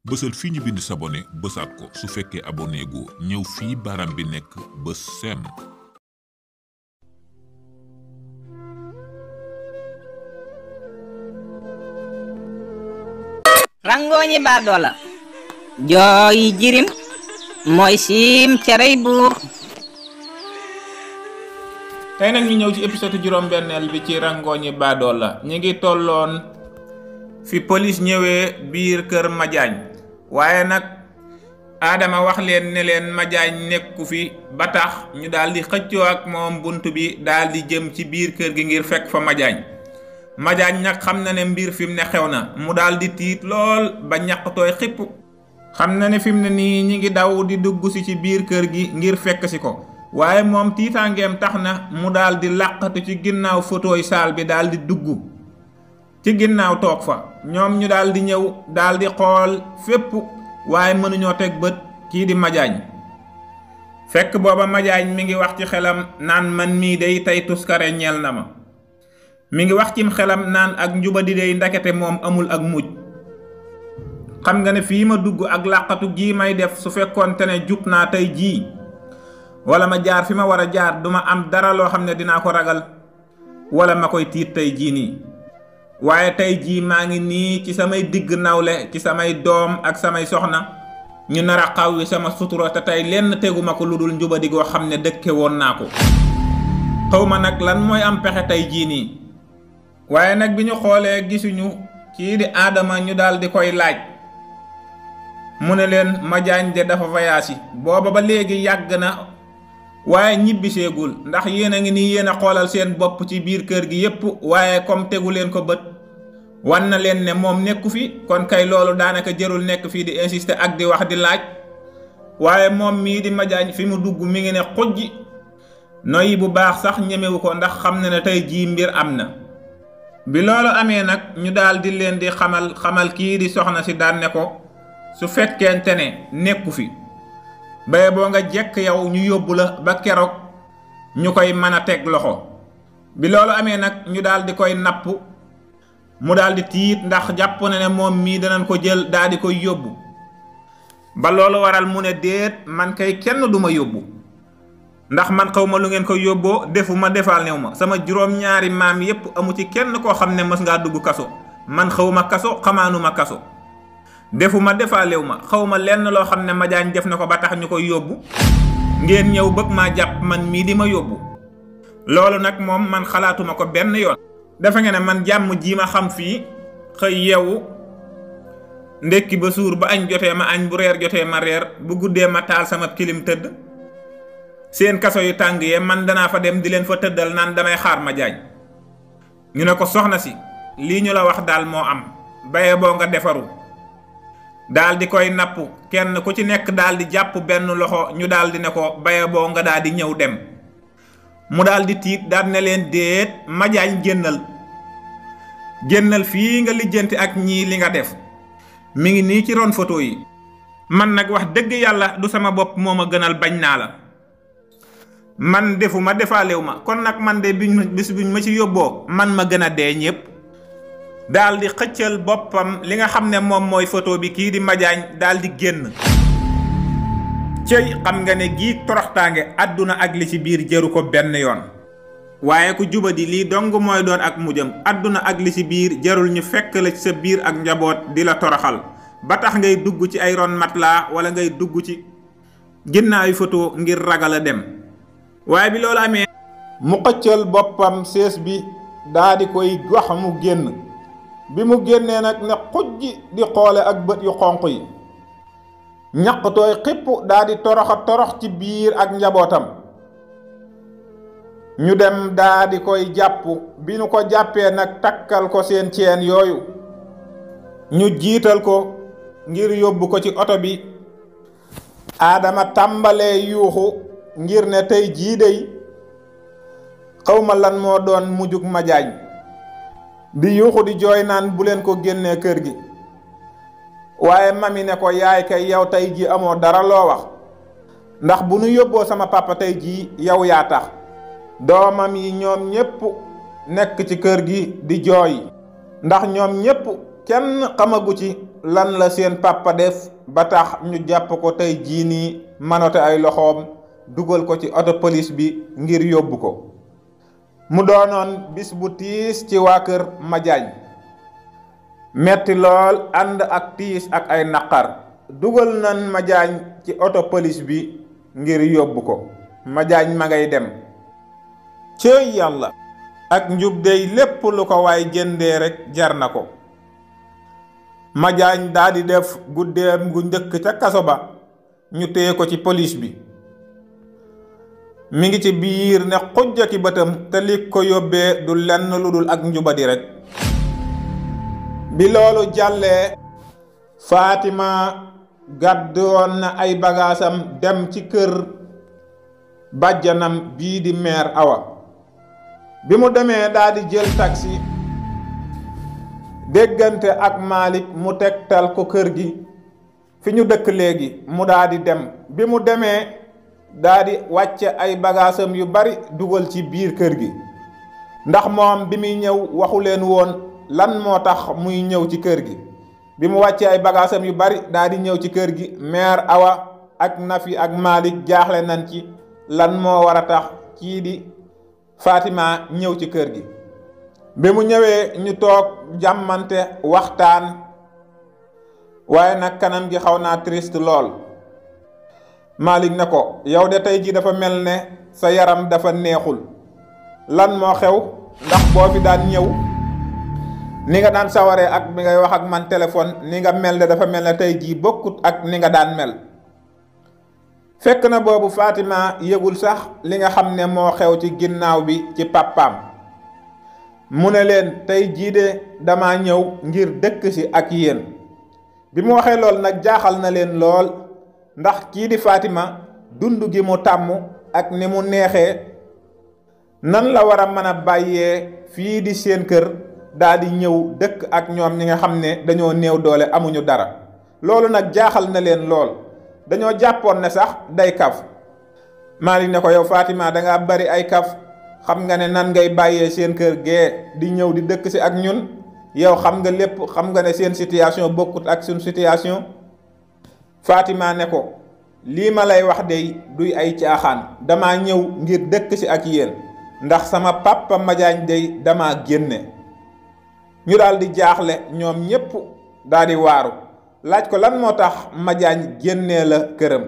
bësal fii ñu bind s'abonner bësaat ko su fekkee abonné gu ñëw fii baaraam bi nekk bës sem. rangooñi baadoola jooyi jirim mooy siim cerey buur. tey nag ñu ñëw ci épisode juróom-benneel bi ci rangooñi baadoola ñi ngi tolloon fi police ñëwee biir kër Madiagne waaye nag Adama wax leen ne leen Madiagne nekku fi ba tax ñu daal di xëccoo ak moom bunt bi daal di jëm ci biir kër gi ngir fekk fa Madiagne nag xam na ne mbir fi mu ne xew na mu daal di tiit lool ba ñaq tooy xipp xam na ne fi mu ne nii ñi ngi daw di dugg si ci biir kër gi ngir fekk si ko waaye moom tiitaangeem tax na mu daal di làqatu ci ginnaaw photoy saal bi daal di dugg ci ginnaaw toog fa ñoom ñu daal di ñëw daal di xool fépp waaye mënuñoo teg bët kii di Madiagne fekk booba Madiagne mi ngi wax ci xelam naan man mii day tey tuskare ñeel na ma mi ngi wax cim xelam naan ak njubadi day ndakete moom amul ak mujj xam nga ne fii ma dugg ak làqatu gii may def su fekkoonte ne jub naa tey jii wala ma jaar fi ma war a jaar duma am dara loo xam ne dinaa ko ragal wala ma koy tiit tey jii nii waaye tey jii maa ngi nii ci samay digg nawle ci samay doom ak samay soxna ñu nar a xaw wi sama sutura te tey lenn teguma ko lu dul njubadi goo xam ne dëkke woon naa ko xawma nag lan mooy am pexe tey jii nii waaye nag bi ñu xoolee gisuñu kii di Adama ñu daal di koy laaj mu ne leen Madiagne de dafa voyage booba ba léegi yàgg na waaye ñibbiseegul ndax yéen a ngi nii yéen a xoolal seen bopp ci biir kër gi yépp waaye comme tegu leen ko bët wan na leen ne moom nekku fi kon kay loolu daanaka jërul nekk fii di insister ak di wax di laaj waaye moom mii di Madiagne fi mu dugg mi ngi ne xujj noyyi bu baax sax ñemewu ko ndax xam na ne tey jii mbir am na bi loolu amee nag ñu daal di leen di xamal kii di soxna si daan ne ko su fekkente ne nekku fi baye boo nga jekk yow ñu yóbbu la ba keroog ñu koy mën a teg loxo bi loolu amee nag ñu daal di koy napp mu daal di tiit ndax jàpp na ne moom mii danañ ko jël daal di koy yóbbu ba loolu waral mu ne déet man kay kenn duma yóbbu ndax man xaw ma lu ngeen ko yóbboo defuma defal new ma sama juróom-ñaari maam yépp amu ci kenn koo xam ne mës ngaa dugg kaso man xawma kaso xamaanuma kaso defuma defaalew ma xawma lenn loo xam ne Madiagne def na ko ba tax ñu koy yóbbu ngeen ñëw bëgg maa jàpp man mii di ma yóbbu loolu nag moom man xalaatuma ko benn yoon dafa nga ne man jàmm ji ma xam fii xëy yeewu ndekki ba suur ba añ jotee ma añ bu reer jotee ma reer bu guddee ma taal sama kilim tëdd seen kaso yu tàng yee man danaa fa dem di leen fa tëddal naan damay xaar Madiagne ñu ne ko soxna si lii ñu la wax daal moo am baye boo nga defaru daal di koy napp kenn ku ci nekk daal di jàpp benn loxo ñu daal di ne ko baye boo nga daal di ñëw dem mu daal di tiit daal ne leen déet Madiagne génnal fii nga lijjanti ak ñii li nga def mi ngi nii ci ron photo yi man nag wax dëgg yàlla du sama bopp moo ma gënal bañ naa la man defuma defaalew ma kon nag man de bis buñ ma ci yóbboo man ma gën a dee ñépp daal di xëccal boppam li nga xam ne moom mooy photo bi kii di Madiagne daal di génn cëy xam nga ne gii toroxtaange àdduna ak li ci biir jëru ko benn yoon waaye ku jubadi lii dong mooy doon ak mujjam àdduna ak li ci biir jarul ñu fekk la ci sa biir ak njaboot di la toroxal ba tax ngay dugg ci ay ron matelas wala ngay dugg ci ginnaaw photo ngir ragal a dem waaye bi loolu amee mu xëccal boppam sées bi daa di koy wax mu génn bi mu génnee nag ne xujj di xoole ak bët yu xonq yi ñaq tooy xipp daa di torox ci biir ak njabootam ñu dem daa di koy jàpp bi ñu ko jàppee nag takkal ko seen ceen yooyu ñu jiital ko ngir yóbbu ko ci oto bi Adama tàmbalee yuuxu ngir ne tey jii dey xawma lan moo doon mujjug Madiagne di yuuxu di jooy naan bu leen ko génnee kër gi waaye mami ne ko yaay kay yow tey jii amoo dara loo wax ndax bu nu yóbboo sama papa tey jii yow yaa tax doomam yi ñoom ñépp nekk ci kër gi di jooy ndax ñoom ñépp kenn xamagu ci lan la seen papa def ba tax ñu jàpp ko tey jii nii manote ay loxoom dugal ko ci oto police bi ngir yóbbu ko. mu doonoon bis bu tiis ci waa kër Madiagne metti lool ànd ak tiis ak ay naqar dugal nan Madiagne ci oto police bi ngir yóbbu ko. Madiagne ma ngay dem. cëy yàlla ak njub dey lépp lu ko waay jëndee rek jar na ko. Madiagne daldi def guddeem gu njëkk ca kaso ba ñu téye ko ci police bi. mi ngi ci biir ne xujja ki bëtam te li ko yóbbee du lenn lu dul ak njubadi rek. bi loolu jàllee Fatima gàddoon na ay bagaasam dem ci kër bàjjanam bii di mère Awa. bi mu demee daldi jël taxi déggante ak Malick mu tegtal ko kër gi fi ñu dëkk léegi mu daldi dem. bi mu demee daldi wàcce ay bagaasam yu bari dugal ci biir kër gi ndax moom bi muy ñëw waxu leen woon lan moo tax muy ñëw ci kër gi. bi mu wàccee ay bagaasam yu bari daldi ñëw ci kër gi mère Awa ak Nafi ak Malick jaaxle nañ ci lan moo war a tax kii di Fatima ñëw ci kër gi. bi mu ñëwee ñu toog jàmmante waxtaan waaye nag kanam gi xaw naa triste lool. Malick ne ko yow de tey jii dafa mel ne sa yaram dafa neexul lan moo xew ndax boo fi daan ñëw ni nga daan sawaree ak bi ngay wax ak man téléphone ni nga mel ne dafa mel ne tey jii bokkut ak ni nga daan mel. fekk na boobu Fatima yëgul sax li nga xam ne moo xew ci ginnaaw bi ci pàppaam. mu ne leen tey jii de dama ñëw ngir dëkk si ak yéen. bi mu waxee lool nag jaaxal na leen lool ndax kii di Fatima dund gi mu tàmm ak ni mu neexee nan la war a mën a bàyyee fii di seen kër daal di ñëw dëkk ak ñoom ñi nga xam ne dañoo néew doole amuñu dara. loolu nag jaaxal na leen lool dañoo jàppoon ne sax day kaf. Malick ne ko yow Fatima danga bari ay kaf xam nga ne nan ngay bàyyee seen kër gee di ñëw di dëkk si ak ñun yow xam nga lépp xam nga ne seen situation bokkut ak suñ situation. Fatima ne ko lii ma lay wax dey duy ay caaxaan dama ñëw ngir dëkk si ak yéen ndax sama papa Madiagne dey dama génne. ñu daal di jaaxle ñoom ñépp daal di waaru laaj ko lan moo tax Madiagne génnee la këram.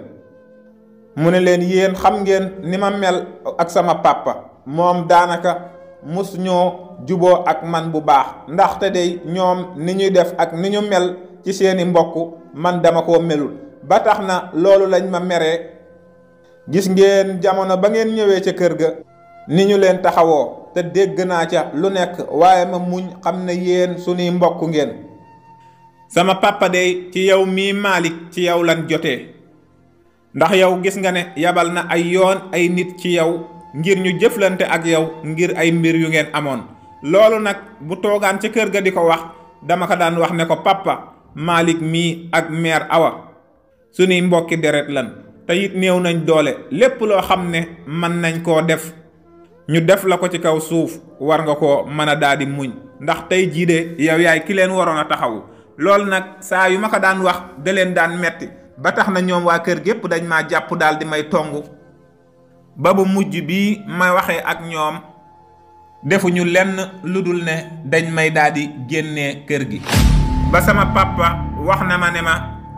mu ne leen yéen xam ngeen ni ma mel ak sama papa moom daanaka mus ñoo juboo ak man bu baax ndaxte dey ñoom ni ñuy def ak ni ñu mel ci seeni mbokk man dama koo melul ba tax na loolu lañ ma meree. gis ngeen jamono ba ngeen ñëwee ca kër ga ni ñu leen taxawoo te dégg naa ca lu nekk waaye ma muñ xam ne yéen sunuy mbokk ngeen. sama papa dey ci yow mii Malick ci yow lan jotee ndax yow gis nga ne yabal na ay yoon ay nit ci yow ngir ñu jëflante ak yow ngir ay mbir yu ngeen amoon. loolu nag bu toogaan ca kër ga di ko wax dama ko daan wax ne ko papa Malick mii ak mère Awa sunuy mbokki deret lan te it néew nañ doole lépp loo xam ne mën nañ koo def ñu def la ko ci kaw suuf war nga koo mën a daal di muñ ndax tey jii de yow yaay ki leen waroon a taxawu. loolu nag saa yu ma ko daan wax da leen daan metti ba tax na ñoom waa kër gépp dañ maa jàpp daal di may tongu ba bu mujj bii may waxee ak ñoom defuñu lenn lu dul ne dañ may daal di génnee kër gi. ba sama papa wax na ma ne ma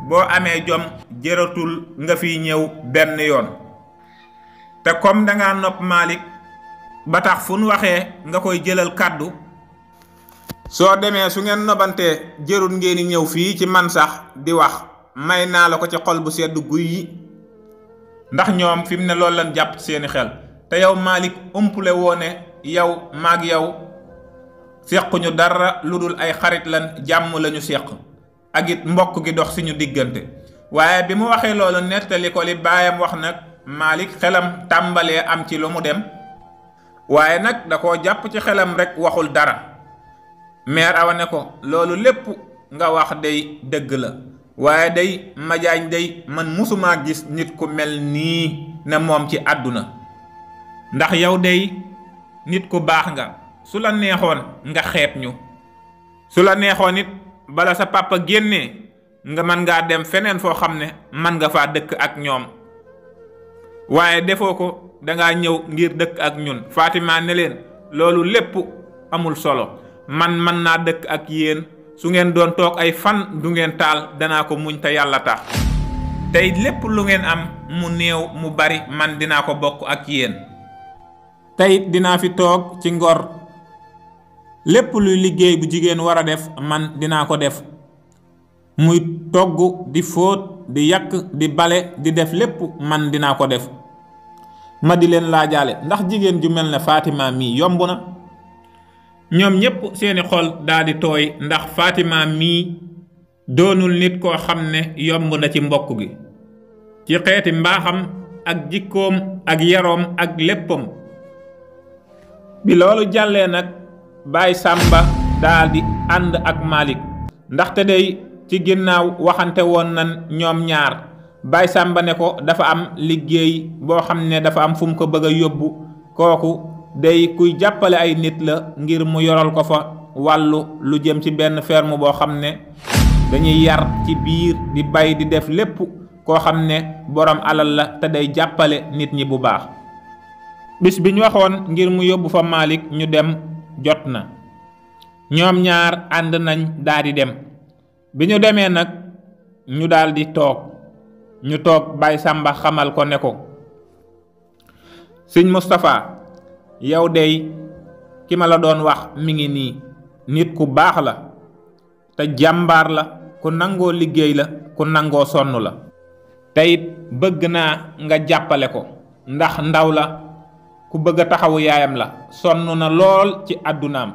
boo amee jom jëratul nga fiy ñëw benn yoon te comme dangaa nopp Malick ba tax fu nu waxee nga koy jëlal kàddu soo demee su ngeen nobantee jërul ngeen ñëw fii ci man sax di wax may naa la ko ci xol bu sedd guy yi ndax ñoom fi mu ne loolu lan jàpp seeni xel te yow Malick umpule woo ne yow maag yow sequñu dara lu dul ay xarit lan jàmm lañu seq ak it mbokk gi dox suñu diggante. waaye bi mu waxee loolu nettali ko li baayam wax nag Malick xelam tàmbalee am ci lu mu dem waaye nag da koo jàpp ci xelam rek waxul dara. mère Awa ne ko loolu lépp nga wax day dëgg la waaye day Madiagne day man musumaa gis nit ku mel nii ne moom ci àdduna ndax yow day nit ku baax nga su la neexoon nga xeeb ñu su la neexoon it bala sa papa génnee nga mën ngaa dem feneen foo xam ne mën nga faa dëkk ak ñoom waaye defoo ko dangaa ñëw ngir dëkk ak ñun. Fatima ne leen loolu lépp amul solo, man mën naa dëkk ak yéen, su ngeen doon toog ay fan du ngeen taal danaa ko muñ te yàlla tax. tey lépp lu ngeen am mu néew mu bari man dinaa ko bokk ak yéen. tey dinaa fi toog ci ngor, lépp luy liggéey bu jigéen war a def man dinaa ko def, muy togg di fóot di yàq di bale di def lépp man dinaa ko def. ma di leen laajaale ndax jigéen ju mel ne Fatima mii yomb na. ñoom ñépp seeni xol daldi tooy ndax Fatima mii doonul nit koo xam ne yomb na ci mbokk gi, ci xeeti mbaaxam ak jikkoom ak yaroom ak léppam. bi loolu jàllee nag Baay Sàmba daldi ànd ak Malik, ndaxte day ci ginnaaw waxante woon nan ñoom ñaar. Baay Sàmba ne ko dafa am liggéey boo xam ne dafa am fu mu ko bëgg a yóbbu, kooku day kuy jàppale ay nit la ngir mu yoral ko fa wàllu lu jëm ci benn ferme boo xam ne dañuy yar ci biir di bay di def lépp, koo xam ne borom alal la te day jàppale nit ñi bu baax. bis bi ñu waxoon ngir mu yóbbu fa Malik ñu dem jot na, ñoom ñaar ànd nañ daldi dem. bi ñu demee nag ñu daldi toog Baay Sàmba xamal ko ne ko sëñ Moustapha yow dey ki ma la doon wax mi ngi nii, nit ku baax la te jàmbaar la, ku nangoo liggéey la, ku nangoo sonn la. teyit bëgg naa nga jàppale ko ndax ndaw la ku bëgg a taxawu yaayam la, sonn na lool ci àddunaam,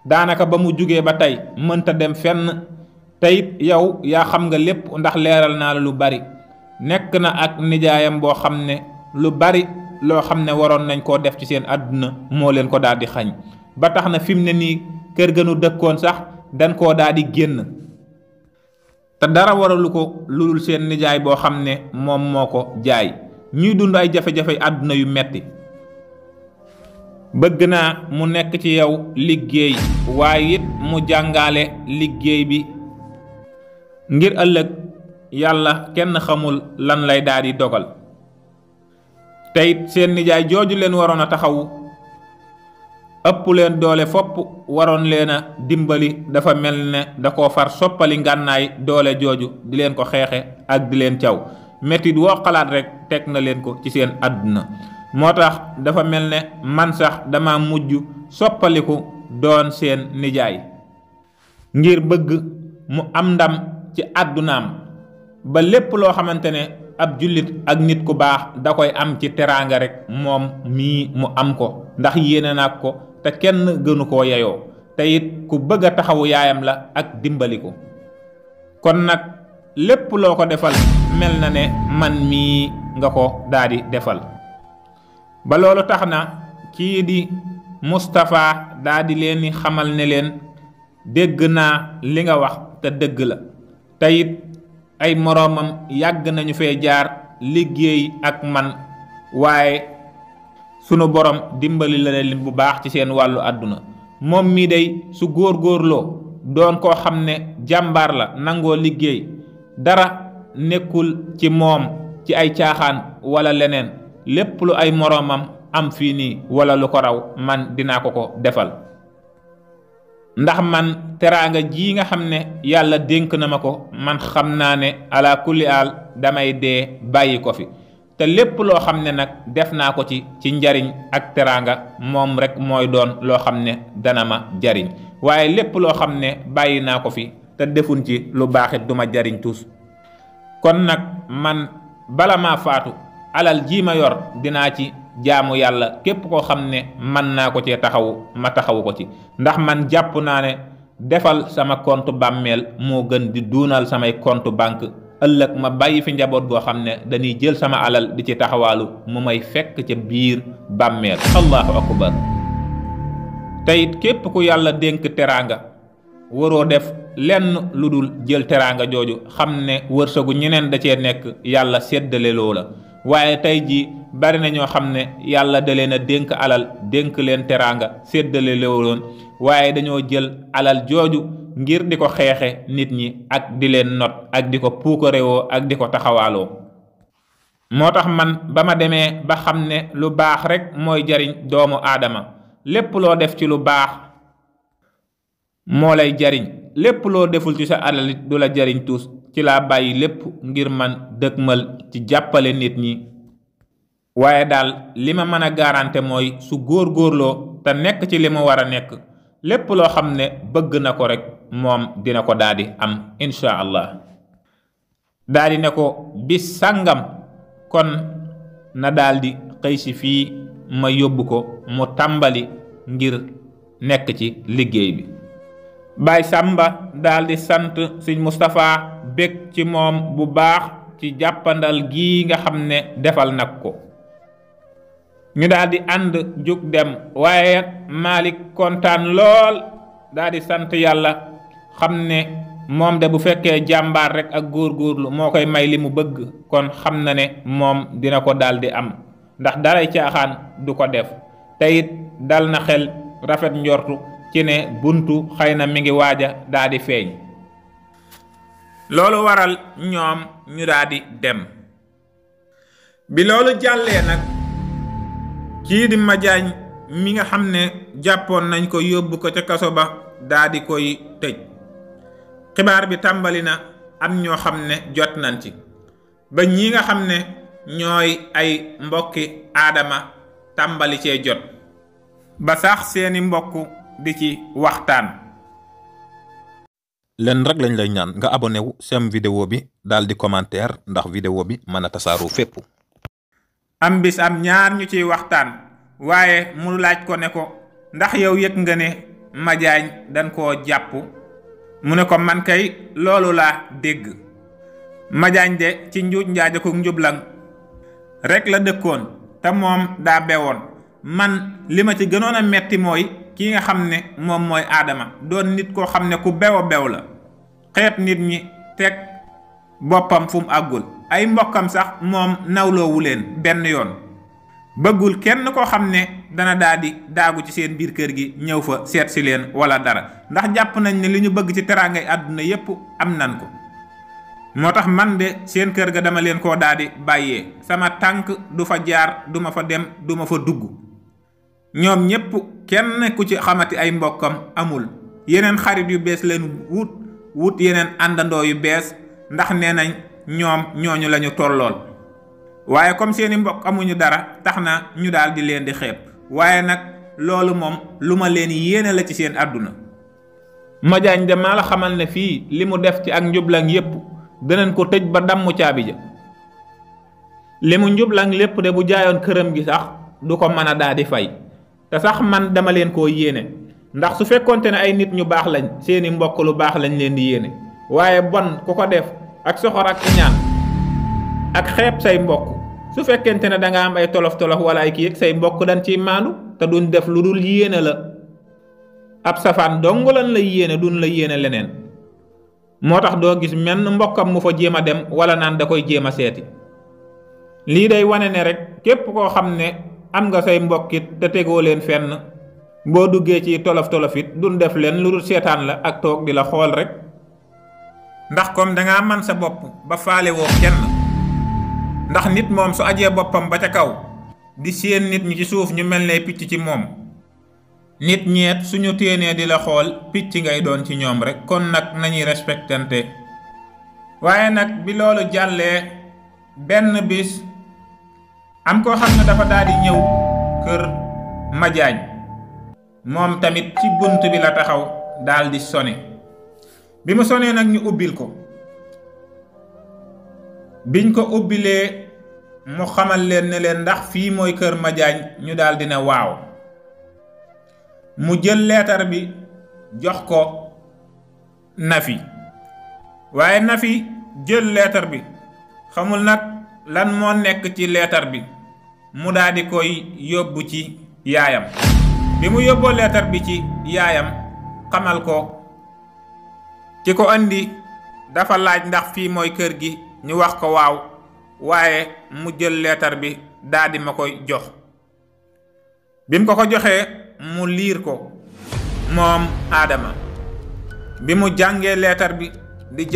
daanaka ba mu jugee ba tey mënta dem fenn. teyit yow yaa xam nga lépp ndax leeral naa la lu bari. nekk na ak nijaayam boo xam ne lu bari loo xam ne waroon nañ koo def ci seen àdduna moo leen ko daal di xañ, ba tax na fi mu ne nii kër gënu dëkkoon sax dañ koo daal di génn, te dara waralu ko lu dul seen nijaay boo xam ne moom moo ko jaay. ñuy dund ay jafe-jafe àdduna yu metti. bëgg naa mu nekk ci yow liggéey, waaye it mu jàngale liggéey bi ngir ëllëg yàlla kenn xamul lan lay daal di dogal. teyit seen nijaay jooju leen waroon a taxawu ëpp leen doole fopp waroon leen a dimbali, dafa mel ne da koo far soppali ngànnaay doole jooju di leen ko xeexe ak di leen caw. mettit woo xalaat rek teg na leen ko ci seen àdduna. moo tax dafa mel ne man sax dama mujj soppaliku doon seen nijaay ngir bëgg mu am ndam ci àddunaam, ba lépp loo xamante ne ab jullit ak nit ku baax da koy am ci teraanga rek moom mii mu am ko, ndax yéene naa ko te kenn gënu koo yeyoo, te it ku bëgg a taxawu yaayam la ak dimbali ko. kon nag lépp loo ko defal mel na ne man mii nga ko daldi defal. ba loolu tax na kii di Moustapha daldi leen xamal ne leen dégg naa li nga wax te dëgg la, te it ay moroomam yàgg nañu fee jaar liggéey ak man, waaye sunu borom dimbali la leen bu baax ci seen wàllu àdduna. moom mii day su góorgóorloo doon koo xam ne jàmbaar la nangoo liggéey, dara nekkul ci moom ci ay caaxaan wala leneen, lépp lu ay moroomam am fii nii wala lu ko raw man dinaa ko ko defal. ndax man teraanga ji nga xam ne yàlla dénk na ma ko, man xam naa ne ala kulli aal damay dee bàyyi ko fi, te lépp loo xam ne nag def naa ko ci njariñ ak teraanga moom rek mooy doon loo xam ne dana ma jariñ, waaye lépp loo xam ne bàyyi naa ko fi te defuñ ci lu baaxit du ma jariñ tus. kon nag man bala maa faatu alal ji ma yor dinaa ci jaamu yàlla, képp koo xam ne man naa ko cee taxawu ma taxawu ko ci, ndax man jàpp naa ne defal sama compte bàmmeel moo gën di duunal samay compte banque. ëllëg ma bàyyi fi njaboot goo xam ne dañuy jël sama alal di ci taxawaalu mu may fekk ca biir bàmmeel. allahu akbar. teyit képp ku yàlla dénk teraanga waroo def lenn lu dul jël teraanga jooju xam ne wërsëgu ñeneen da cee nekk yàlla séddale loola, waaye tey jii bari na ñoo xam ne yàlla da leen a dénk alal dénk leen teraanga séddale looloon waaye dañoo jël alal jooju ngir di ko xeexe nit ñi ak di leen not ak di ko puukarewoo ak di ko taxawaaloo. moo tax man ba ma demee ba xam ne lu baax rek mooy jariñ doomu aadama, lépp loo def ci lu baax moo lay jariñ, lépp loo deful ci sa alal du la jariñ tuus, ci laa bàyyi lépp ngir man dëgmal ci jàppale nit ñi. waaye daal li ma mën a garanté mooy su góor-góorloo te nekk ci li mu war a nekk, lépp loo xam ne bëgg na ko rek moom dina ko daldi am insha allah. daldi ne ko bis sàngam kon na daldi xëy si fii ma yóbbu ko mu tàmbali ngir nekk ci liggéey bi. Baay Sàmba daldi sant Sëñ Mustapha bég ci moom bu baax ci jàppandal gii nga xam ne defal nag ko. ñu daldi ànd jug dem, waaye Malick kontaan lool daldi sant yàlla xam ne moom de bu fekkee jàmbaar rek ak góorgóorlu moo koy may li mu bëgg, kon xam na ne moom dina ko daldi am, ndax daray caaxaan du ko def. te it dal na xel rafet njortu ci ne buntu xëy na mi ngi waaja daldi feeñ. loolu waral ñoom ñu daldi dem. bi loolu jàllee nag kii di Madiagne mi nga xam ne jàppoon nañ ko yóbbu ko ca kaso ba daldi koy tëj. xibaar bi tàmbali na am ñoo xam ne jot nañ ci, ba ñi nga xam ne ñooy ay mbokki Adama tàmbali cee jot, ba sax seeni mbokk di ci waxtaan. leen rek lañ lay ñaan nga abonné wu sem vidéo bi daal di commentaire ndax vidéo bi mën a tasaaroo fépp. am bis am ñaar ñu ciy waxtaan, waaye mu laaj ko ne ko ndax yow yëg nga ne Madiagne dañ koo jàpp. mu ne ko man kay loolu laa dégg. Madiagne de ci njuuj njaaja ko njublang rek la dëkkoon te moom daa bewoon. man li ma ci gënoon a metti mooy ki nga xam ne moom mooy Adama doon nit koo xam ne ku bew a bew la, xeet nit ñi teg boppam fu mu àggul. ay mbokkam sax moom nawloowu leen benn yoon, bëggul kenn koo xam ne dana daldi daagu ci seen biir kër gi ñëw fa seet si leen wala dara, ndax jàpp nañ ne li ñu bëgg ci teraangay àdduna yépp am nan ko. moo tax man de seen kër ga dama leen koo daldi bàyyee, sama tànk du fa jaar, du ma fa dem, du ma fa dugg. ñoom ñépp kenn ku ci xamati ay mbokkam amul. yeneen xarit yu bees leen wut yeneen àndandoo yu bees, ndax nee nañ ñoom ñooñu lañu tollool. waaye comme seeni mbokk amuñu dara tax na ñu daldi leen di xeeb, waaye nag loolu moom lu ma leen yéene la ci seen àdduna. Madiagne de maa la xamal ne fii li mu def ci ak njublang yépp danañ ko tëj ba damm caabi ja. li mu njublang lépp de bu jaayoon këram gi sax du ko mën a daldi fay. te sax man dama leen koo yéene, ndax su fekkonte ne ay nit ñu baax lañ seeni mbokk lu baax lañ leen di yéene, waaye bon ku ko def ak soxor ak iñaan ak xeeb say mbokk, su fekkente ne danga am ay tolof-tolof wala ay kii ak say mbokk dañ ciy maandu te duñ def lu dul yéene la ab safaan dong lan la yéene, duñ la yéene leneen. moo tax doo gis menn mbokkam mu fa jéem a dem wala naan da koy jéem a seeti. lii day wane ne rek képp koo xam ne am nga say mbokkit te tegoo leen fenn, boo duggee ci tolof-tolof it duñ def leen lu dul seetaan la ak toog di la xool rek. ndax comme dangaa man sa bopp ba faale woo kenn, ndax nit moom su ajee boppam ba ca kaw di séen nit ñi ci suuf ñu mel ne picc ci moom, nit ñeet suñu téenee di la xool picc ngay doon ci ñoom rek. kon nag nañuy respectante. waaye nag bi loolu jàllee benn bis am koo xam ne dafa daldi ñëw kër Madiagne, moom tamit ci bunt bi la taxaw daldi sone. bi mu sonee nag ñu ubbil ko. biñ ko ubbilee mu xamal leen ne leen ndax fii mooy kër Madiagne, ñu daldi ne waaw. mu jël leetar bi jox ko Nafi, waaye Nafi jël leetar bi xamul nag lan moo nekk ci leetar bi, mu daldi koy yóbbu ci yaayam. bi mu yóbboo leetar bi ci yaayam xamal ko ki ko andi dafa laaj ndax fii mooy kër gi, ñu wax ko waaw, waaye mu jël leetar bi daldi ma koy jox. bim ko joxee mu liir ko moom Adama. bi mu jàngee leetar bi di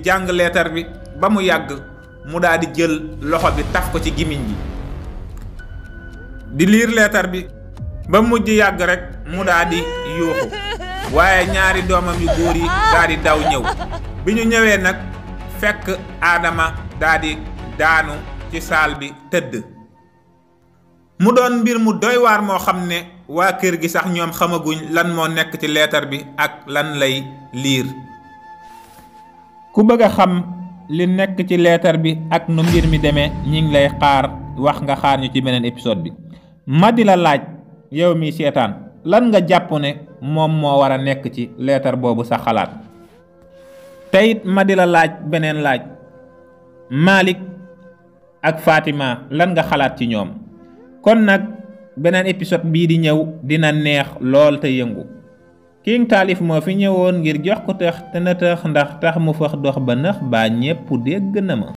jàng leetar bi ba mu yàgg mu daldi jël loxo bi taf ko ci gimiñ gi di liir leetar bi ba mujj yàgg rek mu daldi yuuxu, waaye ñaari doomam yu góor yi daldi daw ñëw. bi ñu ñëwee nag fekk Adama daldi daanu ci saal bi tëdd. mu doon mbir mu doy waar moo xam ne waa kër gi sax ñoom xamaguñ lan moo nekk ci leetar bi ak lan lay liir. ku bëgg a xam li nekk ci leetar bi ak nu mbir mi demee ñi ngi lay xaar wax nga xaar ñu ci beneen épisode bi. ma di la laaj yow mi seetaan lan nga jàpp ne moom moo war a nekk ci leetar boobu sa xalaat. teyit ma di la laaj beneen laaj, Malick ak Fatima lan nga xalaat ci ñoom. kon nag beneen épisode bii di ñëw dina neex lool te yëngu. King Taalif moo fi ñëwoon ngir jox ko tax te na tax ndax tax mu fax dox ba nax baa ñépp dégg na ma.